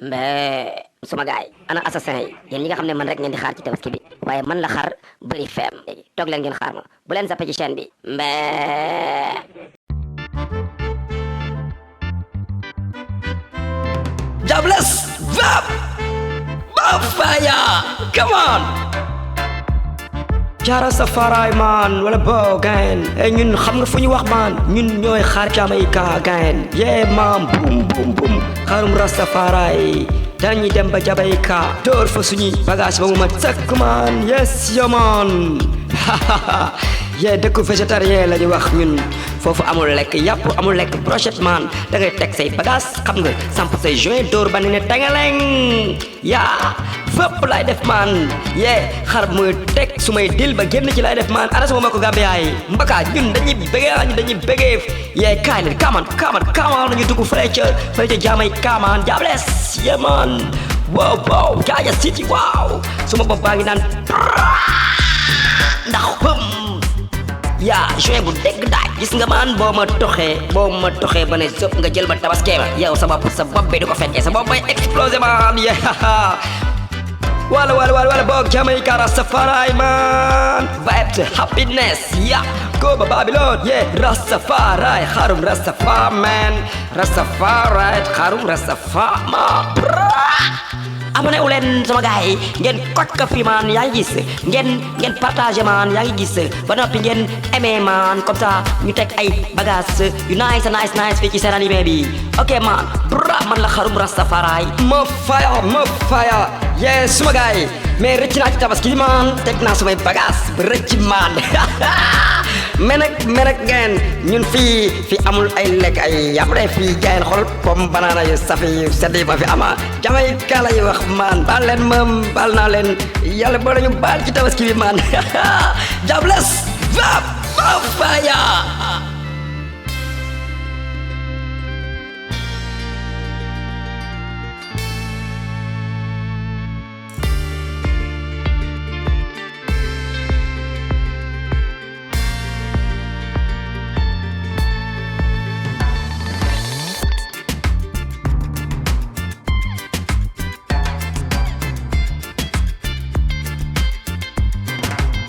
mais suma gaay ana assassin yi yéen ñi nga xam ne man rek ngeen di xaar ci tabaski bi waaye man la xar bëri feem léegi toog leen ngeen xaar ma bu leen zappé ci chaîne bi mais Jobless Vap Fire come on Jara Safari man wala bo gain ñun xam nga fu ñu wax man ñun ñooy xaar Jamaïca gain yeah man boom boom boom xarum Rastafari dañuy dem ba Jamaïca door fa suñuy bagage ba mu mat sëkk man yes yo man yee dëkku végétarien la ñu wax ñun foofu amul lekk yàpp amul lekk brochette man da ngay teg say bagage xam nga samp say joint door ba ne tengeleng yaa fépp lay def man yee xar muy teg su may dil ba génn ci lay def man ana sama mbokk Gambia yi mbaka ñun dañuy bëggee yee kaay leen kaaman nañu dugg fële ca Jamaïca man Jobless yee man wow Jaaja City waaw suma bopp baa ngi naan ndax yaa joint bu dégg daaj gis nga man boo ma toxee ba ne sëpp nga jël ma tabaskee ma yow sa bopp bi du ko fekkee sa bopp bay explosé man wala boog Jamaïca Rastafari man vibes happiness go ba Babylon Rastafari xarum Rastafari man Rastafari xarum Rastafari man abonné wu leen sama gars yi ngeen koj ko fi man yaa ngi gis ngeen partagé man yaa ngi gis ba noppi ngeen aimé man comme ça ñu teg ay bagages yu nice fii ci seen animé bi ok man man la xarum Rastafari ma faya yee suma gars yi mais rëcc naa ci tabaski man teg naa sumay bagages ba rëcc man mais nag ngeen ñun fii amul ay lekk ay yàpp de fii ngeen xool comme banana yu safi yu sedd yi ba fi ama Jamaïca lay wax man baal leen moom baal naa leen yàlla boo lañu baal ci tabaski bi man Jobless Vap Fire